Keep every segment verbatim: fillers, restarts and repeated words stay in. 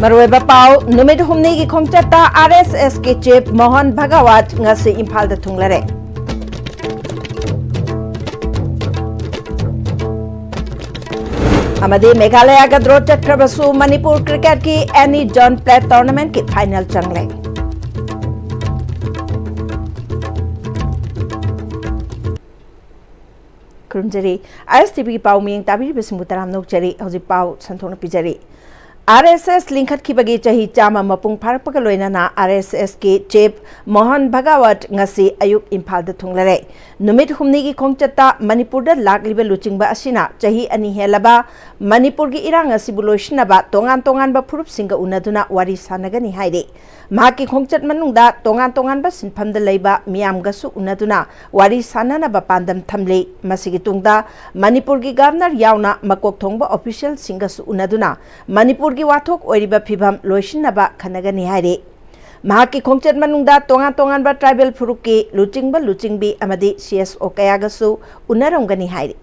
ꯃꯔꯨꯑꯣꯏꯕ ꯄꯥꯎ, ꯅꯨꯃꯤꯠ ꯍꯨꯝꯅꯤꯒꯤ ꯈꯣꯡꯆꯠꯇ ꯑꯥꯔ ꯑꯦꯁ ꯑꯦꯁꯀꯤ ꯆꯤꯐ ꯃꯣꯍꯟ ꯚꯒꯋꯥꯠ ꯉꯁꯤ ꯏꯝꯐꯥꯜꯗ ꯊꯨꯡꯂꯔꯦ꯫ ꯑꯃꯗꯤ ꯃꯦꯘꯥꯂꯌꯒ ꯗ꯭ꯔꯣ ꯆꯠꯈ꯭ꯔꯕꯁꯨ ꯃꯅꯤꯄꯨꯔ ꯀ꯭ꯔꯤꯀꯦꯠꯀꯤ ꯑꯦꯅꯤ ꯖꯣꯟ ꯄ꯭ꯂꯦꯠ ꯇꯣꯔꯅꯥꯃꯦꯟꯠꯀꯤ ꯐꯥꯏꯅꯦꯜ ꯆꯪꯂꯦ꯫ ꯈꯨꯔꯨꯝꯖꯔꯤ꯫ ꯑꯥꯏ ꯑꯦꯁ ꯇꯤ ꯚꯤꯒꯤ ꯄꯥꯎ ꯃꯤꯠꯌꯦꯡ ꯇꯥꯕꯤꯔꯤꯕꯁꯤꯡꯕꯨ ꯇꯔꯥꯝꯅ ꯑꯣꯛꯆꯔꯤ꯫ ꯍꯧꯖꯤꯛ ꯄꯥꯎ ꯁꯟꯗꯣꯛꯅ ꯄꯤꯖꯔꯤ꯫ ꯑꯥꯔ ꯑꯦꯁ ꯑꯦꯁ ꯂꯤꯡꯈꯠꯈꯤꯕꯒꯤ ꯆꯍꯤ ꯆꯥꯝꯃ ꯃꯄꯨꯡ ꯐꯥꯔꯛꯄꯒ ꯂꯣꯏꯅꯅ ꯑꯥꯔ ꯑꯦꯁ ꯑꯦꯁꯀꯤ ꯆꯤꯐ ꯃꯣꯍꯟ ꯚꯒꯋꯠ ꯉꯁꯤ ꯑꯌꯨꯛ ꯏꯝꯐꯥꯜꯗ ꯊꯨꯡꯂꯔꯦ꯫ ꯅꯨꯃꯤꯠ ꯍꯨꯝꯅꯤꯒꯤ ꯈꯣꯡꯆꯠꯇ ꯃꯅꯤꯄꯨꯔꯗ ꯂꯥꯛꯂꯤꯕ ꯂꯨꯆꯤꯡꯕ ꯑꯁꯤꯅ ꯆꯍꯤ ꯑꯅꯤ ꯍꯦꯜꯂꯕ ꯃꯅꯤꯄꯨꯔꯒꯤ ꯏꯔꯥꯡ ꯑꯁꯤꯕꯨ ꯂꯣꯏꯁꯤꯟꯅꯕ ꯇꯣꯉꯥꯟ ꯇꯣꯉꯥꯟꯕ ꯐꯨꯔꯨꯞꯁꯤꯡꯒ ꯎꯅꯗꯨꯅ ꯋꯥꯔꯤ ꯁꯥꯟꯅꯒꯅꯤ ꯍꯥꯏꯔꯤ꯫ ꯃꯍꯥꯛꯀꯤ ꯈꯣꯡꯆꯠ ꯃꯅꯨꯡꯗ ꯇꯣꯉꯥꯟ ꯇꯣꯉꯥꯟꯕ ꯁꯤꯟꯐꯝꯗ ꯂꯩꯕ ꯃꯤꯌꯥꯝꯒꯁꯨ ꯎꯅꯗꯨꯅ ꯋꯥꯔꯤ ꯁꯥꯟꯅꯅꯕ ꯄꯥꯟꯗꯝ ꯊꯝꯂꯤ꯫ ꯃꯁꯤꯒꯤ ꯇꯨꯡꯗ ꯃꯅꯤꯄꯨꯔꯒꯤ ꯒꯚꯔꯅꯔ ꯌꯥꯎꯅ ꯃꯀꯣꯛ ꯊꯣꯡꯕ ꯑꯣꯐꯤꯁꯤꯌꯦꯜꯁꯤꯡꯒꯁꯨ ꯎꯅꯗꯨꯅ ꯃꯅꯤꯄꯨꯔꯒꯤ ꯋꯥꯊꯣꯛ ꯑꯣꯏꯔꯤꯕ ꯐꯤꯕꯝ ꯂꯣꯏꯁꯤꯟꯅꯕ ꯈꯟꯅꯒꯅꯤ ꯍꯥꯏꯔꯤ꯫ ꯃꯍꯥꯛꯀꯤ ꯈꯣꯡꯆꯠ ꯃꯅꯨꯡꯗ ꯇꯣꯉꯥꯟ ꯇꯣꯉꯥꯟꯕ ꯇ꯭ꯔꯥꯏꯕꯦꯜ ꯐꯨꯔꯨꯞꯀꯤ ꯂꯨꯆꯤꯡꯕ ꯂꯨꯆꯤꯡꯕꯤ ꯑꯃꯗꯤ ꯁꯤ ꯑꯦꯁ ꯑꯣ ꯀꯌꯥꯒꯁꯨ ꯎꯅꯔꯝꯒꯅꯤ ꯍꯥꯏꯔꯤ꯫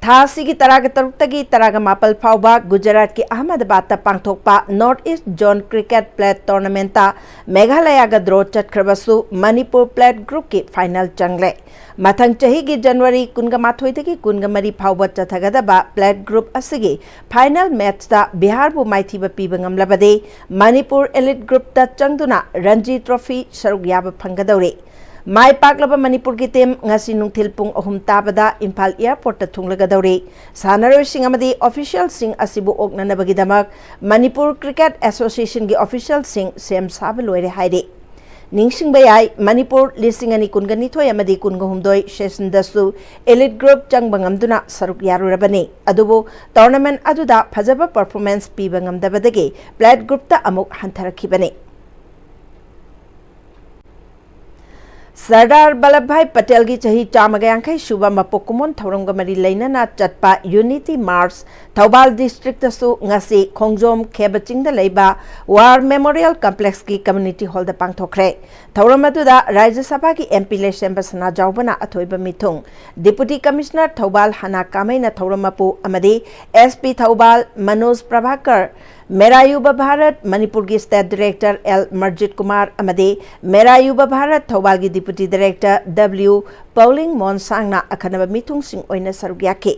ꯊꯥ ꯑꯁꯤꯒꯤ ꯇꯔꯥꯒ ꯇꯔꯨꯛꯇꯒꯤ ꯇꯔꯥꯒ ꯃꯥꯄꯜ ꯐꯥꯎꯕ ꯒꯨꯖꯔꯥꯠꯀꯤ ꯑꯍꯃꯗꯕꯥꯗꯇ ꯄꯥꯡꯊꯣꯛꯄ north east zone cricket plate ꯇꯣꯔꯅꯥꯃꯦꯟꯠꯇ ꯃꯦꯘꯥꯂꯌꯒ ꯗ꯭ꯔꯣ ꯆꯠꯈ꯭ꯔꯕꯁꯨ ꯃꯅꯤꯄꯨꯔ ꯄ꯭ꯂꯦꯠ ꯒ꯭ꯔꯨꯞꯀꯤ ꯐꯥꯏꯅꯦꯜ ꯆꯪꯂꯦ꯫ ꯃꯊꯪ ꯆꯍꯤꯒꯤ ꯖꯅꯋꯥꯔꯤ ꯀꯨꯟꯒ ꯃꯥꯊꯣꯏꯗꯒꯤ ꯀꯨꯟꯒ ꯃꯔꯤ ꯐꯥꯎꯕ ꯆꯠꯊꯒꯗꯕ ꯄ꯭ꯂꯦꯠ ꯒ꯭ꯔꯨꯞ ꯑꯁꯤꯒꯤ ꯐꯥꯏꯅꯦꯜ ꯃꯦꯠꯆꯇ ꯕꯤꯍꯥꯔꯕꯨ ꯃꯥꯏꯊꯤꯕ ꯄꯤꯕ ꯉꯝꯂꯕꯗꯤ ꯃꯅꯤꯄꯨꯔ ꯏꯂꯤꯠ ꯒ꯭ꯔꯨꯞꯇ ꯆꯪꯗꯨꯅ ꯔꯟꯖꯤ ꯇ꯭ꯔꯣꯐꯤ ꯁꯔꯨꯛ ꯌꯥꯕ ꯐꯪꯒꯗꯧꯔꯤ꯫ ꯃꯥꯏ ꯄꯥꯛꯂꯕ ꯃꯅꯤꯄꯨꯔꯒꯤ ꯇꯤꯝ ꯉꯁꯤ ꯅꯨꯡꯊꯤꯜ ꯄꯨꯡ ꯑꯍꯨꯝ ꯇꯥꯕꯗ ꯏꯝꯐꯥꯜ ꯑꯦꯌꯔꯄꯣꯔꯠꯇ ꯊꯨꯡꯂꯒꯗꯧꯔꯤ꯫ ꯁꯥꯟꯅꯔꯣꯏꯁꯤꯡ ꯑꯃꯗꯤ ꯑꯣꯐꯤꯁꯤꯌꯦꯜꯁꯤꯡ ꯑꯁꯤꯕꯨ ꯑꯣꯛꯅꯅꯕꯒꯤꯗꯃꯛ ꯃꯅꯤꯄꯨꯔ ꯀ꯭ꯔꯤꯀꯦꯠ ꯑꯦꯁꯣꯁꯤꯌꯦꯁꯟꯒꯤ ꯑꯣꯐꯤꯁꯤꯌꯦꯜꯁꯤꯡ ꯁꯦꯝ ꯁꯥꯕ ꯂꯣꯏꯔꯦ ꯍꯥꯏꯔꯤ꯫ ꯅꯤꯡꯁꯤꯡꯕ ꯌꯥꯏ, ꯃꯅꯤꯄꯨꯔ ꯂꯤꯁꯤꯡ ꯑꯅꯤ ꯀꯨꯟꯒ ꯅꯤꯊꯣꯏ ꯑꯃꯗꯤ ꯀꯨꯟꯒ ꯍꯨꯝꯗꯣꯏ ꯁꯦꯁꯟꯗꯁꯨ ꯏꯂꯤꯠ ꯒ꯭ꯔꯨꯞ ꯆꯪꯕ ꯉꯝꯗꯨꯅ ꯁꯔꯨꯛ ꯌꯥꯔꯨꯔꯕꯅꯤ꯫ ꯑꯗꯨꯕꯨ ꯇꯣꯔꯅꯥꯃꯦꯟꯠ ꯑꯗꯨꯗ ꯐꯖꯕ ꯄꯔꯐꯣꯔꯃꯦꯟꯁ ꯄꯤꯕ ꯉꯝꯗꯕꯗꯒꯤ ꯄ꯭ꯂꯦꯠ ꯒ꯭ꯔꯨꯞꯇ ꯑꯃꯨꯛ ꯍꯟꯊꯔꯛꯈꯤꯕꯅꯤ꯫ ꯁꯔꯗꯥꯔ ꯚꯜꯂꯚꯚꯥꯏ ꯄꯇꯦꯜꯒꯤ ꯆꯍꯤ ꯆꯥꯝꯃꯒ ꯌꯥꯡꯈꯩ ꯁꯨꯕ ꯃꯄꯣꯛ ꯀꯨꯝꯑꯣꯟ ꯊꯧꯔꯝꯒ ꯃꯔꯤ ꯂꯩꯅꯅ ꯆꯠꯄ ꯌꯨꯅꯤꯇꯤ ꯃꯥꯔꯆ ꯊꯧꯕꯥꯜ ꯗꯤꯁꯇ꯭ꯔꯤꯛꯇꯁꯨ ꯉꯁꯤ ꯈꯣꯡꯖꯣꯝ ꯈꯦꯕ ꯆꯤꯡꯗ ꯂꯩꯕ ꯋꯥꯔ ꯃꯦꯃꯣꯔꯤꯌꯦꯜ ꯀꯝꯄ꯭ꯂꯦꯛꯁꯀꯤ ꯀꯝꯃ꯭ꯌꯨꯅꯤꯇꯤ ꯍꯣꯜꯗ ꯄꯥꯡꯊꯣꯛꯈ꯭ꯔꯦ꯫ ꯊꯧꯔꯝ ꯑꯗꯨꯗ ꯔꯥꯖ꯭ꯌ ꯁꯚꯥꯒꯤ ꯑꯦꯝ ꯄꯤ ꯂꯩꯁꯦꯝꯕ ꯁꯅꯥꯖꯥꯎꯕꯅ ꯑꯊꯣꯏꯕ ꯃꯤꯊꯨꯡ, ꯗꯤꯄꯨꯇꯤ ꯀꯃꯤꯁꯅꯔ ꯊꯧꯕꯥꯜ ꯍꯅꯥ ꯀꯥꯃꯩꯅ ꯊꯧꯔꯝ ꯃꯄꯨ ꯑꯃꯗꯤ ꯑꯦꯁ ꯄꯤ ꯊꯧꯕꯥꯜ ꯃꯅꯣꯖ ꯄ꯭ꯔꯚꯥꯀꯔ, ꯃꯦꯔꯥ ꯌꯨꯕ ꯚꯥꯔꯠ ꯃꯅꯤꯄꯨꯔꯒꯤ ꯁ꯭ꯇꯦꯠ ꯗꯤꯔꯦꯛꯇꯔ ꯑꯦꯜ ꯃꯔꯖꯤꯠ ꯀꯨꯃꯥꯔ ꯑꯃꯗꯤ ꯃꯦꯔꯥ ꯌꯨꯕ ꯚꯥꯔꯠ ꯊꯧꯕꯥꯜꯒꯤ ꯗꯤꯄꯨꯇꯤ ꯗꯤꯔꯦꯛꯇꯔ ꯗꯕ꯭ꯂꯤꯎ ꯄꯧꯂꯤꯡ ꯃꯣꯟꯁꯥꯡꯅ ꯑꯈꯟꯅꯕ ꯃꯤꯊꯨꯡꯁꯤꯡ ꯑꯣꯏꯅ ꯁꯔꯨꯛ ꯌꯥꯈꯤ꯫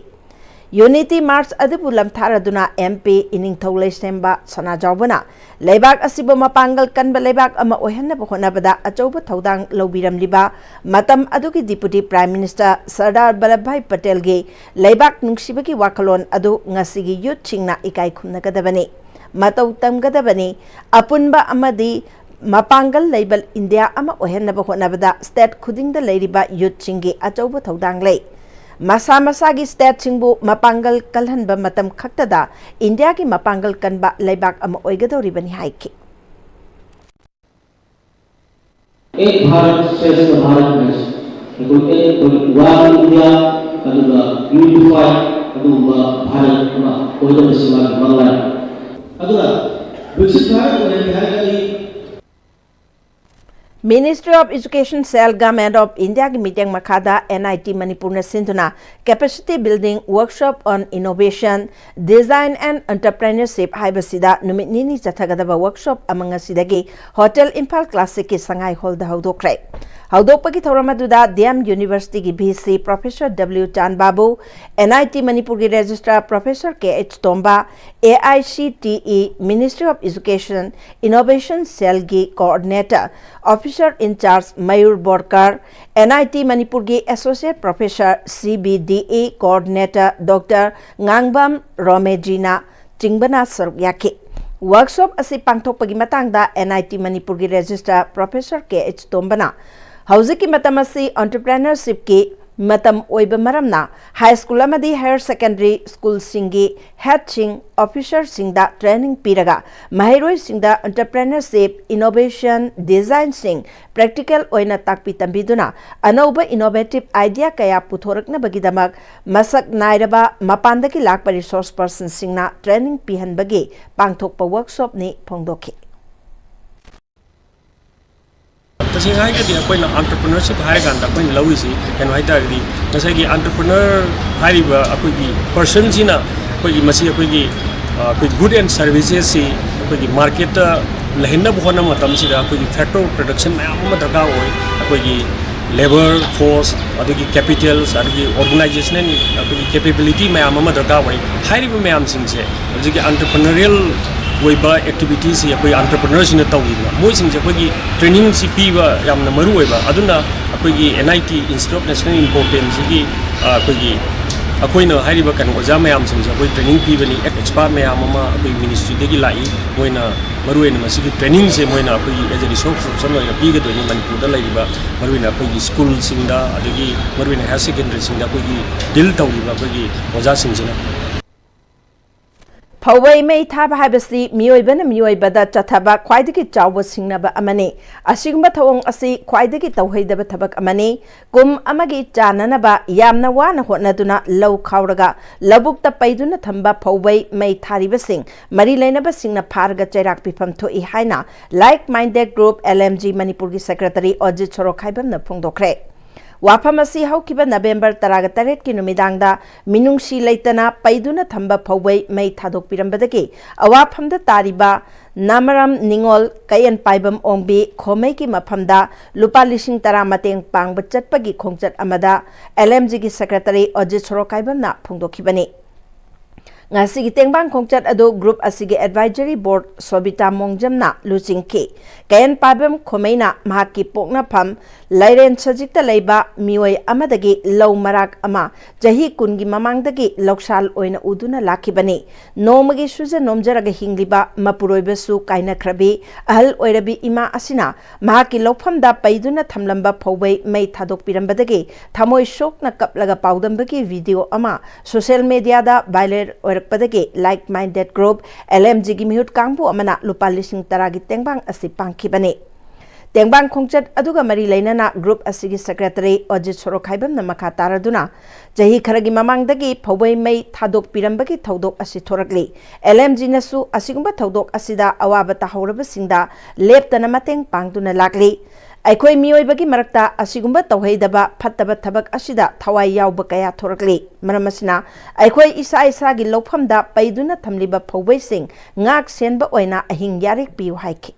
ꯌꯨꯅꯤꯇꯤ ꯃꯥꯔꯆ ꯑꯗꯨꯕꯨ ꯂꯝꯊꯥꯔꯗꯨꯅ ꯑꯦꯝ ꯄꯤ ꯏꯅꯤꯡꯊꯧ ꯂꯩꯁꯦꯝꯕ ꯁꯅꯥꯖꯥꯎꯕꯅ ꯂꯩꯕꯥꯛ ꯑꯁꯤꯕꯨ ꯃꯄꯥꯡꯒꯜ ꯀꯟꯕ ꯂꯩꯕꯥꯛ ꯑꯃ ꯑꯣꯏꯍꯟꯅꯕ ꯍꯣꯠꯅꯕꯗ ꯑꯆꯧꯕ ꯊꯧꯗꯥꯡ ꯂꯧꯕꯤꯔꯝꯂꯤꯕ ꯃꯇꯝ ꯑꯗꯨꯒꯤ deputy prime minister Sardar Vallabhbhai ꯄꯇꯦꯜꯒꯤ ꯂꯩꯕꯥꯛ ꯅꯨꯡꯁꯤꯕꯒꯤ ꯋꯥꯈꯜꯂꯣꯟ ꯑꯗꯨ ꯉꯁꯤꯒꯤ ꯌꯨꯠꯁꯤꯡꯅ ꯏꯀꯥꯏ ꯈꯨꯝꯅꯒꯗꯕꯅꯤ, ꯃꯇꯧ ꯇꯝꯒꯗꯕꯅꯤ꯫ ꯑꯄꯨꯟꯕ ꯑꯃꯗꯤ ꯃꯄꯥꯡꯒꯜ ꯂꯩꯕ ꯏꯟꯗꯤꯌꯥ ꯑꯃ ꯑꯣꯏꯍꯟꯅꯕ ꯍꯣꯠꯅꯕꯗ ꯁ꯭ꯇꯦꯠ ꯈꯨꯗꯤꯡꯗ ꯂꯩꯔꯤꯕ ꯌꯨꯠꯁꯤꯡꯒꯤ ꯑꯆꯧꯕ ꯊꯧꯗꯥꯡ ꯂꯩ꯫ ꯃꯁꯥ ꯃꯁꯥꯒꯤ ꯁ꯭ꯇꯦꯠꯁꯤꯡꯕꯨ ꯃꯄꯥꯡꯒꯜ ꯀꯜꯍꯟꯕ ꯃꯇꯝ ꯈꯛꯇꯗ ꯏꯟꯗꯤꯌꯥꯒꯤ ꯃꯄꯥꯡꯒꯜ ꯀꯟꯕ ꯂꯩꯕꯥꯛ ꯑꯃ ꯑꯣꯏꯒꯗꯧꯔꯤꯕꯅꯤ ꯍꯥꯏꯈꯤ꯫ ꯑꯦꯛ ꯚꯥꯔꯠ ꯁ꯭ꯔꯦꯁꯊ ꯚꯥꯔꯠ ꯍꯥꯏꯁꯦ ꯑꯩꯈꯣꯏ ꯑꯩꯈꯣꯏ ꯋꯥꯟ ꯏꯟꯗꯤꯌꯥ ꯑꯗꯨꯒ ꯌꯨꯅꯤꯐꯥꯏꯗ ꯑꯗꯨꯒꯨꯝꯕ ꯚꯥꯔꯠ ꯑꯃ ꯑꯣꯏꯅꯕꯁꯤ ꯃꯥꯒꯤ ꯃꯪꯂꯥꯟ꯫ ꯑꯗꯨꯅ ꯕꯤꯛꯁꯤꯠ ꯚꯥꯔꯠ ꯑꯣꯏꯍꯟꯒꯦ ꯍꯥꯏꯔꯒꯗꯤ Ministry of Education Cell Government of Indiaꯒꯤ ꯃꯤꯠꯌꯦꯡ ꯃꯈꯥꯗ ꯑꯦꯟ ꯑꯥꯏ ꯇꯤ ꯃꯅꯤꯄꯨꯔꯅ ꯁꯤꯟꯗꯨꯅ Capacity Building Workshop on Innovation, Design and Entrepreneurship ꯍꯥꯏꯕꯁꯤꯗ ꯅꯨꯃꯤꯠ ꯅꯤꯅꯤ ꯆꯠꯊꯒꯗꯕ ꯋꯥꯔꯛꯁꯣꯞ ꯑꯃ ꯉꯁꯤꯗꯒꯤ ꯍꯣꯇꯦꯜ ꯏꯝꯐꯥꯜ ꯀ꯭ꯂꯥꯁꯤꯛꯀꯤ ꯁꯉꯥꯏ ꯍꯣꯜꯗ ꯍꯧꯗꯣꯛꯈ꯭ꯔꯦ꯫ ꯍꯧꯗꯣꯛꯄꯒꯤ ꯊꯧꯔꯝ ꯑꯗꯨꯗ ꯗꯤ ꯑꯦꯝ ꯌꯨꯅꯤꯚꯔꯁꯤꯇꯤꯒꯤ V C professor W Chanbabu, N I T ꯃꯅꯤꯄꯨꯔꯒꯤ registrar professor K H Tomba, A I C T E Ministry of Education Innovation Cellꯒꯤ Coordinator Officer in Charge Mayur Borkar, N I T ꯃꯅꯤꯄꯨꯔꯒꯤ Associate Professor C B D E Coordinator doctor Ngangbam ꯔꯣꯃꯦꯖꯤꯅ ꯆꯤꯡꯕꯅ ꯁꯔꯨꯛ ꯌꯥꯈꯤ꯫ Workshop ꯑꯁꯤ ꯄꯥꯡꯊꯣꯛꯄꯒꯤ ꯃꯇꯥꯡꯗ and I T ꯃꯅꯤꯄꯨꯔꯒꯤ registrar professor K H ꯇꯣꯝꯕꯅ ꯍꯧꯖꯤꯛꯀꯤ ꯃꯇꯝ ꯑꯁꯤ ꯑꯣꯟꯇꯔꯄ꯭ꯔꯦꯅꯔꯁꯤꯞꯀꯤ ꯃꯇꯝ ꯑꯣꯏꯕ ꯃꯔꯝꯅ ꯍꯥꯏ ꯁ꯭ꯀꯨꯜ ꯑꯃꯗꯤ ꯍꯥꯌꯔ ꯁꯦꯀꯦꯟꯗꯔꯤ ꯁ꯭ꯀꯨꯜꯁꯤꯡꯒꯤ ꯍꯦꯗꯁꯤꯡ, ꯑꯣꯐꯤꯁꯔꯁꯤꯡꯗ ꯇ꯭ꯔꯦꯅꯤꯡ ꯄꯤꯔꯒ ꯃꯍꯩꯔꯣꯏꯁꯤꯡꯗ entrepreneurship, innovation, design ꯁꯤꯡ practical ꯑꯣꯏꯅ ꯇꯥꯛꯄꯤ ꯇꯝꯕꯤꯗꯨꯅ ꯑꯅꯧꯕ innovative idea ꯀꯌꯥ ꯄꯨꯊꯣꯔꯛꯅꯕꯒꯤꯗꯃꯛ ꯃꯁꯛ ꯅꯥꯏꯔꯕ ꯃꯄꯥꯟꯗꯒꯤ ꯂꯥꯛꯄ resource person ꯁꯤꯡꯅ ꯇ꯭ꯔꯦꯅꯤꯡ ꯄꯤꯍꯟꯕꯒꯤ ꯄꯥꯡꯊꯣꯛꯄ ꯋꯥꯔꯛꯁꯣꯞꯅꯤ ꯐꯣꯡꯗꯣꯛꯈꯤ꯫ ꯇꯁꯦꯡꯅ ꯍꯥꯏꯔꯒꯗꯤ ꯑꯩꯈꯣꯏꯅ entrepreneurship ꯍꯥꯏꯔꯀꯥꯟꯗ ꯑꯩꯈꯣꯏꯅ ꯂꯧꯔꯤꯁꯤ ꯀꯩꯅꯣ ꯍꯥꯏ ꯇꯥꯔꯒꯗꯤ, ꯉꯁꯥꯏꯒꯤ entrepreneur ꯍꯥꯏꯔꯤꯕ ꯑꯩꯈꯣꯏꯒꯤ personꯁꯤꯅ ꯑꯩꯈꯣꯏꯒꯤ ꯃꯁꯤ ꯑꯩꯈꯣꯏꯒꯤ ꯑ, ꯑꯩꯈꯣꯏ good and servicesꯁꯤ ꯑꯩꯈꯣꯏꯒꯤ marketꯇ ꯂꯩꯍꯟꯅꯕ ꯍꯣꯠꯅꯕ ꯃꯇꯝꯁꯤꯗ ꯑꯩꯈꯣꯏꯒꯤ factor of production ꯃꯌꯥꯝ ꯑꯃ ꯗꯔꯀꯥꯔ ꯑꯣꯏ꯫ ꯑꯩꯈꯣꯏꯒꯤ labour force, ꯑꯗꯒꯤ capital, ꯑꯗꯒꯤ organizational ꯑꯩꯈꯣꯏꯒꯤ capability ꯃꯌꯥꯝ ꯑꯃ ꯗꯔꯀꯥꯔ ꯑꯣꯏ꯫ ꯍꯥꯏꯔꯤꯕ ꯃꯌꯥꯝꯁꯤꯡꯁꯦ ꯍꯧꯖꯤꯛꯀꯤ entrepreneurial ꯑꯣꯏꯕ activityꯁꯤ ꯑꯩꯈꯣꯏ entrepreneurꯁꯤꯡꯅ ꯇꯧꯋꯤꯗꯅ, ꯃꯣꯏꯁꯤꯡꯁꯦ ꯑꯩꯈꯣꯏꯒꯤ trainingꯁꯤ ꯄꯤꯕ ꯌꯥꯝꯅ ꯃꯔꯨ ꯑꯣꯏꯕ꯫ ꯑꯗꯨꯅ ꯑꯩꯈꯣꯏꯒꯤ N I T, Institute of National Importanceꯁꯤꯒꯤ ꯑ, ꯑꯩꯈꯣꯏꯒꯤ ꯑꯩꯈꯣꯏꯅ ꯍꯥꯏꯔꯤꯕ ꯀꯩꯅꯣ ꯑꯣꯖꯥ ꯃꯌꯥꯝꯁꯤꯡꯁꯦ ꯑꯩꯈꯣꯏ training ꯄꯤꯕꯅꯤ꯫ Expert ꯃꯌꯥꯝ ꯑꯃ ꯑꯩꯈꯣꯏ ministryꯗꯒꯤ ꯂꯥꯛꯏ꯫ ꯃꯣꯏꯅ ꯃꯔꯨꯑꯣꯏꯅ ꯃꯁꯤꯒꯤ trainingꯁꯦ ꯃꯣꯏꯅ ꯑꯩꯈꯣꯏꯒꯤ as a resource person ꯑꯣꯏꯅ ꯄꯤꯒꯗꯣꯏꯅꯤ꯫ ꯃꯅꯤꯄꯨꯔꯗ ꯂꯩꯔꯤꯕ ꯃꯔꯨꯑꯣꯏꯅ ꯑꯩꯈꯣꯏꯒꯤ ꯁ꯭ꯀꯨꯜꯁꯤꯡꯗ, ꯑꯗꯒꯤ ꯃꯔꯨꯑꯣꯏꯅ ꯍꯥꯌꯔ ꯁꯦꯀꯦꯟꯗꯔꯤꯁꯤꯡꯗ ꯑꯩꯈꯣꯏꯒꯤ deal ꯇꯧꯔꯤꯕ ꯑꯩꯈꯣꯏꯒꯤ ꯑꯣꯖꯥꯁꯤꯡꯁꯤꯅ꯫ ꯐꯧꯕꯩ ꯃꯩ ꯊꯥꯕ ꯍꯥꯏꯕꯁꯤ ꯃꯤꯑꯣꯏꯕꯅ ꯃꯤꯑꯣꯏꯕꯗ ꯆꯠꯊꯕ ꯈ꯭ꯋꯥꯏꯗꯒꯤ ꯆꯥꯎꯕ ꯁꯤꯡꯅꯕ ꯑꯃꯅꯤ꯫ ꯑꯁꯤꯒꯨꯝꯕ ꯊꯧꯑꯣꯡ ꯑꯁꯤ ꯈ꯭ꯋꯥꯏꯗꯒꯤ ꯇꯧꯍꯩꯗꯕ ꯊꯕꯛ ꯑꯃꯅꯤ꯫ ꯀꯨꯝ ꯑꯃꯒꯤ ꯆꯥꯅꯅꯕ ꯌꯥꯝꯅ ꯋꯥꯅ ꯍꯣꯠꯅꯗꯨꯅ ꯂꯧ ꯈꯥꯎꯔꯒ ꯂꯧꯕꯨꯛꯇ ꯄꯩꯗꯨꯅ ꯊꯝꯕ ꯐꯧꯕꯩ ꯃꯩ ꯊꯥꯔꯤꯕꯁꯤꯡ ꯃꯔꯤ ꯂꯩꯅꯕꯁꯤꯡꯅ ꯐꯥꯔꯒ ꯆꯩꯔꯥꯛ ꯄꯤꯐꯝ ꯊꯣꯛꯏ ꯍꯥꯏꯅ Like Minded Group, L M G, ꯃꯅꯤꯄꯨꯔꯒꯤ ꯁꯦꯀ꯭ꯔꯦꯇꯔꯤ ꯑꯖꯤꯠ ꯁꯣꯔꯣꯛꯈꯥꯏꯕꯝꯅ ꯐꯣꯡꯗꯣꯛꯈ꯭ꯔꯦ꯫ ꯋꯥꯐꯝ ꯑꯁꯤ ꯍꯧꯈꯤꯕ ꯅꯕꯦꯝꯕꯔ ꯇꯔꯥꯒ ꯇꯔꯦꯠꯀꯤ ꯅꯨꯃꯤꯗꯥꯡꯗ ꯃꯤꯅꯨꯡꯁꯤ ꯂꯩꯇꯅ ꯄꯩꯗꯨꯅ ꯊꯝꯕ ꯐꯧꯕꯩ ꯃꯩ ꯊꯥꯗꯣꯛꯄꯤꯔꯝꯕꯗꯒꯤ ꯑꯋꯥꯐꯝꯗ ꯇꯥꯔꯤꯕ ꯅꯥꯃꯔꯝ ꯅꯤꯉꯣꯜ ꯀꯌꯦꯟ ꯄꯥꯏꯕꯝ ꯑꯣꯡꯕꯤ ꯈꯣꯃꯩꯒꯤ ꯃꯐꯝꯗ ꯂꯨꯄꯥ ꯂꯤꯁꯤꯡ ꯇꯔꯥ ꯃꯇꯦꯡ ꯄꯥꯡꯕ ꯆꯠꯄꯒꯤ ꯈꯣꯡꯆꯠ ꯑꯃꯗ L M Gꯒꯤ ꯁꯦꯀ꯭ꯔꯦꯇꯔꯤ ꯑꯖꯤꯠ ꯁꯣꯔꯣꯛꯀꯥꯏꯕꯝꯅ ꯐꯣꯡꯗꯣꯛꯈꯤꯕꯅꯤ꯫ ꯉꯁꯤꯒꯤ ꯇꯦꯡꯕꯥꯡ ꯈꯣꯡꯆꯠ ꯑꯗꯨ ꯒ꯭ꯔꯨꯞ ꯑꯁꯤꯒꯤ ꯑꯦꯗꯚꯥꯏꯖꯔꯤ ꯕꯣꯔꯗ ꯁꯣꯕꯤꯇꯥ ꯃꯣꯡꯖꯝꯅ ꯂꯨꯆꯤꯡꯈꯤ꯫ ꯀꯌꯦꯟ ꯄꯥꯏꯕꯝ ꯈꯣꯃꯩꯅ ꯃꯍꯥꯛꯀꯤ ꯄꯣꯛꯅꯐꯝ ꯂꯥꯏꯔꯦꯟ ꯁꯖꯤꯛꯇ ꯂꯩꯕ ꯃꯤꯑꯣꯏ ꯑꯃꯗꯒꯤ ꯂꯧ ꯃꯔꯥꯛ ꯑꯃ ꯆꯍꯤ ꯀꯨꯟꯒꯤ ꯃꯃꯥꯡꯗꯒꯤ ꯂꯧꯁꯥꯜ ꯑꯣꯏꯅ ꯎꯗꯨꯅ ꯂꯥꯛꯈꯤꯕꯅꯤ꯫ ꯅꯣꯡꯃꯒꯤ ꯁꯨꯖ ꯅꯣꯝꯖꯔꯒ ꯍꯤꯡꯂꯤꯕ ꯃꯄꯨꯔꯣꯏꯕꯁꯨ ꯀꯥꯏꯅꯈ꯭ꯔꯕꯤ ꯑꯍꯜ ꯑꯣꯏꯔꯕꯤ ꯏꯃꯥ ꯑꯁꯤꯅ ꯃꯍꯥꯛꯀꯤ ꯂꯧꯐꯝꯗ ꯄꯩꯗꯨꯅ ꯊꯝꯂꯝꯕ ꯐꯧꯕꯩ ꯃꯩ ꯊꯥꯗꯣꯛꯄꯤꯔꯝꯕꯗꯒꯤ ꯊꯃꯣꯏ ꯁꯣꯛꯅ ꯀꯞꯂꯒ ꯄꯥꯎꯗꯝꯕꯒꯤ ꯚꯤꯗꯤꯑꯣ ꯑꯃ ꯁꯣꯁꯤꯌꯦꯜ ꯃꯦꯗꯤꯌꯥꯗ ꯚꯥꯏꯔꯦꯜ ꯑꯣꯏꯔꯛꯄꯗꯒꯤ like minded group L M ꯖꯤꯒꯤ ꯃꯤꯍꯨꯠ ꯀꯥꯡꯕꯨ ꯑꯃꯅ ꯂꯨꯄꯥ ꯂꯤꯁꯤꯡ ꯇꯔꯥꯒꯤ ꯇꯦꯡꯕꯥꯡ ꯑꯁꯤ ꯄꯥꯡꯈꯤꯕꯅꯤ꯫ ꯇꯦꯡꯕꯥꯡ ꯈꯣꯡꯆꯠ ꯑꯗꯨꯒ ꯃꯔꯤ ꯂꯩꯅꯅ ꯒ꯭ꯔꯨꯞ ꯑꯁꯤꯒꯤ ꯁꯦꯀ꯭ꯔꯦꯇꯔꯤ ꯑꯣꯖꯤꯠ ꯁꯣꯔꯣꯈꯥꯏꯕꯝꯅ ꯃꯈꯥ ꯇꯥꯔꯗꯨꯅ, ꯆꯍꯤ ꯈꯔꯒꯤ ꯃꯃꯥꯡꯗꯒꯤ ꯐꯧꯕꯩ ꯃꯩ ꯊꯥꯗꯣꯛꯄꯤꯔꯝꯕꯒꯤ ꯊꯧꯗꯣꯛ ꯑꯁꯤ ꯊꯣꯔꯛꯂꯤ꯫ ꯑꯦꯜ ꯑꯦꯝ ꯖꯤꯅꯁꯨ ꯑꯁꯤꯒꯨꯝꯕ ꯊꯧꯗꯣꯛ ꯑꯁꯤꯗ ꯑꯋꯥꯕ ꯇꯥꯍꯧꯔꯕꯁꯤꯡꯗ ꯂꯦꯞꯇꯅ ꯃꯇꯦꯡ ꯄꯥꯡꯗꯨꯅ ꯂꯥꯛꯂꯤ꯫ ꯑꯩꯈꯣꯏ ꯃꯤꯑꯣꯏꯕꯒꯤ ꯃꯔꯛꯇ ꯑꯁꯤꯒꯨꯝꯕ ꯇꯧꯍꯩꯗꯕ ꯐꯠꯇꯕ ꯊꯕꯛ ꯑꯁꯤꯗ ꯊꯋꯥꯏ ꯌꯥꯎꯕ ꯀꯌꯥ ꯊꯣꯔꯛꯂꯤ꯫ ꯃꯔꯝ ꯑꯁꯤꯅ ꯑꯩꯈꯣꯏ ꯏꯁꯥ ꯏꯁꯥꯒꯤ ꯂꯧꯐꯝꯗ ꯄꯩꯗꯨꯅ ꯊꯝꯂꯤꯕ ꯐꯧꯕꯩꯁꯤꯡ ꯉꯥꯛ ꯁꯦꯟꯕ ꯑꯣꯏꯅ ꯑꯍꯤꯡ ꯌꯥꯔꯦꯛ ꯄꯤꯌꯨ ꯍꯥꯏꯈꯤ꯫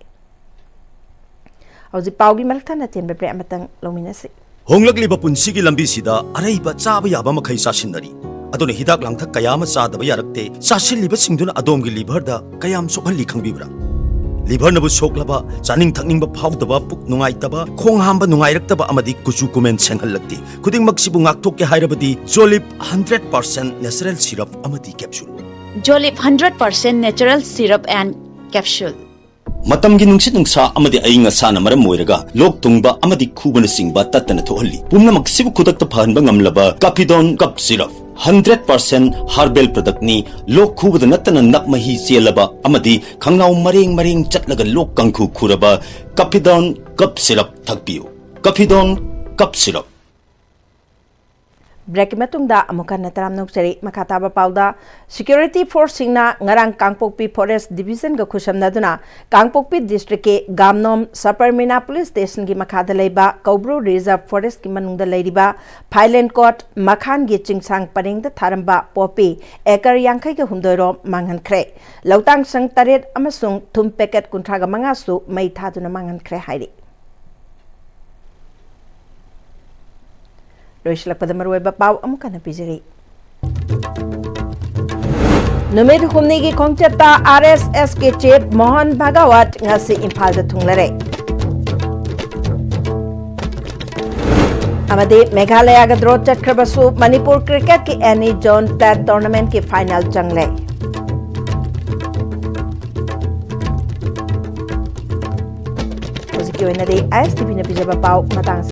ꯍꯧꯖꯤꯛ ꯄꯥꯎꯒꯤ ꯃꯔꯛ ꯊꯠꯅ ꯇꯦꯟꯕ ꯕ꯭ꯔꯦꯛ ꯑꯃꯇꯪ ꯂꯧꯃꯤꯟꯅꯁꯤ꯫ ꯍꯣꯡꯂꯛꯂꯤꯕ ꯄꯨꯟꯁꯤꯒꯤ ꯂꯝꯕꯤꯁꯤꯗ ꯑꯔꯩꯕ ꯆꯥꯕ ꯌꯥꯕ ꯃꯈꯩ ꯆꯥꯁꯤꯟꯅꯔꯤ꯫ ꯑꯗꯨꯅ ꯍꯤꯗꯥꯛ ꯂꯥꯡꯊꯛ ꯀꯌꯥ ꯑꯃ ꯆꯥꯗꯕ ꯌꯥꯔꯛꯇꯦ꯫ ꯆꯥꯁꯤꯜꯂꯤꯕꯁꯤꯡꯗꯨꯅ ꯑꯗꯣꯝꯒꯤ ꯂꯤꯚꯔꯗ ꯀꯌꯥꯝ ꯁꯣꯛꯍꯜꯂꯤ ꯈꯪꯕꯤꯕ꯭ꯔꯥ? ꯂꯤꯚꯔꯅꯕꯨ ꯁꯣꯛꯂꯕ, ꯆꯥꯅꯤꯡ ꯊꯛꯅꯤꯡꯕ ꯐꯥꯎꯗꯕ, ꯄꯨꯛ ꯅꯨꯡꯉꯥꯏꯇꯕ, ꯈꯣꯡ ꯍꯥꯝꯕ ꯅꯨꯡꯉꯥꯏꯔꯛꯇꯕ ꯑꯃꯗꯤ ꯀꯨꯆꯨ ꯀꯨꯃꯦꯟ ꯁꯦꯡꯍꯜꯂꯛꯇꯦ꯫ ꯈꯨꯗꯤꯡꯃꯛꯁꯤꯕꯨ ꯉꯥꯛꯊꯣꯛꯀꯦ ꯍꯥꯏꯔꯕꯗꯤ ꯖꯣꯂꯤꯞ ꯍꯟꯗ꯭ꯔꯦꯠ ꯄꯥꯔꯁꯦꯟ ꯅꯦꯆꯔꯦꯜ ꯁꯤꯔꯞ ꯑꯃꯗꯤ capsule. Jolip hundred percent natural syrup and capsule. ꯃꯇꯝꯒꯤ ꯅꯨꯡꯁꯤꯠ ꯅꯨꯡꯁꯥ ꯑꯃꯗꯤ ꯑꯏꯪ ꯑꯁꯥꯅ ꯃꯔꯝ ꯑꯣꯏꯔꯒ ꯂꯣꯛ ꯊꯨꯡꯕ ꯑꯃꯗꯤ ꯈꯨꯕꯅꯆꯤꯡꯕ ꯇꯠꯇꯅ ꯊꯣꯛꯍꯜꯂꯤ꯫ ꯄꯨꯝꯅꯃꯛꯁꯤꯕꯨ ꯈꯨꯗꯛꯇ ꯐꯍꯟꯕ ꯉꯝꯂꯕ ꯀꯥꯐꯤꯗꯣꯟ ꯀꯞ ꯁꯤꯔꯞ ꯍꯟꯗ꯭ꯔꯦꯠ ꯄꯥꯔꯁꯦꯟ ꯍꯥꯔꯕꯦꯜ ꯄ꯭ꯔꯗꯛꯅꯤ꯫ ꯂꯣꯛ ꯈꯨꯕꯗ ꯅꯠꯇꯅ ꯅꯞ ꯃꯍꯤ ꯆꯦꯜꯂꯕ ꯑꯃꯗꯤ ꯈꯪꯅꯥꯎ ꯃꯔꯦꯡ ꯃꯔꯦꯡ ꯆꯠꯂꯒ ꯂꯣꯛ ꯀꯥꯡꯈꯨ ꯈꯨꯔꯕ ꯀꯥꯐꯤꯗꯣꯟ ꯀꯞ ꯁꯤꯔꯞ ꯊꯛꯄꯤꯌꯨ꯫ ꯀꯥꯐꯤꯗꯣꯟ ꯀꯞ ꯁꯤꯔꯞ꯫ ꯕ꯭ꯔꯦꯛꯀꯤ ꯃꯇꯨꯡꯗ ꯑꯃꯨꯛ ꯍꯟꯅ ꯇꯔꯥꯝꯅ ꯑꯣꯛꯆꯔꯤ꯫ ꯃꯈꯥ ꯇꯥꯕ ꯄꯥꯎꯗ, ꯁꯦꯀ꯭ꯌꯨꯔꯤꯇꯤ ꯐꯣꯔꯁꯁꯤꯡꯅ ꯉꯔꯥꯡ ꯀꯥꯡꯄꯣꯛꯄꯤ ꯐꯣꯔꯦꯁ ꯗꯤꯕꯤꯖꯟꯒ ꯈꯨꯠꯁꯝꯅꯗꯨꯅ ꯀꯥꯡꯄꯣꯛꯄꯤ ꯗꯤꯁꯇ꯭ꯔꯤꯛꯀꯤ ꯒꯥꯝꯅꯣꯝ ꯁꯕꯔꯃꯤꯅꯥ ꯄꯨꯂꯤꯁ ꯁ꯭ꯇꯦꯁꯟꯒꯤ ꯃꯈꯥꯗ ꯂꯩꯕ ꯀꯧꯕ꯭ꯔꯨ ꯔꯤꯖꯔꯚ ꯐꯣꯔꯦꯁ꯭ꯠꯀꯤ ꯃꯅꯨꯡꯗ ꯂꯩꯔꯤꯕ ꯐꯥꯏꯂꯦꯟ ꯀꯣꯠ ꯃꯈꯥꯟꯒꯤ ꯆꯤꯡꯁꯥꯡ ꯄꯔꯦꯡꯗ ꯊꯥꯔꯝꯕ ꯄꯣꯄꯤ ꯑꯦꯀꯔ ꯌꯥꯡꯈꯩꯒ ꯍꯨꯝꯗꯣꯏ ꯔꯣꯝ ꯃꯥꯡꯍꯟꯈ꯭ꯔꯦ꯫ ꯂꯧꯇꯥꯡ ꯁꯪ ꯇꯔꯦꯠ ꯑꯃꯁꯨꯡ ꯊꯨꯝ ꯄꯦꯀꯦꯠ ꯀꯨꯟꯊ꯭ꯔꯥꯒ ꯃꯉꯥꯁꯨ ꯃꯩ ꯊꯥꯗꯨꯅ ꯃꯥꯡꯍꯟꯈ꯭ꯔꯦ ꯍꯥꯏꯔꯤ꯫ ꯂꯣꯏꯁꯤꯜꯂꯛꯄꯗ ꯃꯔꯨꯑꯣꯏꯕ ꯄꯥꯎ ꯑꯃꯨꯛ ꯍꯟꯅ ꯄꯤꯖꯔꯤ꯫ ꯅꯨꯃꯤꯠ ꯍꯨꯝꯅꯤꯒꯤ ꯈꯣꯡꯆꯠꯇ ꯑꯥꯔ ꯑꯦꯁ ꯑꯦꯁꯀꯤ ꯆꯤꯐ ꯃꯣꯍꯟ ꯚꯥꯒꯋꯠ ꯉꯁꯤ ꯏꯝꯐꯥꯜꯗ ꯊꯨꯡꯂꯔꯦ꯫ ꯑꯃꯗꯤ ꯃꯦꯘꯥꯂꯌꯥꯒ ꯗ꯭ꯔꯣ ꯆꯠꯈ꯭ꯔꯕꯁꯨ ꯃꯅꯤꯄꯨꯔ ꯀ꯭ꯔꯤꯀꯦꯠꯀꯤ ꯑꯦꯅꯤ ꯖꯣꯟ ꯄ꯭ꯂꯦꯠ ꯇꯣꯔꯅꯥꯃꯦꯟꯠꯀꯤ ꯐꯥꯏꯅꯦꯜ ꯆꯪꯂꯦ꯫ ꯍꯧꯖꯤꯛꯀꯤ ꯑꯣꯏꯅꯗꯤ ꯑꯥꯏ ꯑꯦꯁ ꯇꯤ ꯚꯤꯅ ꯄꯤꯖꯕ ꯄꯥꯎ ꯃꯇꯥꯡ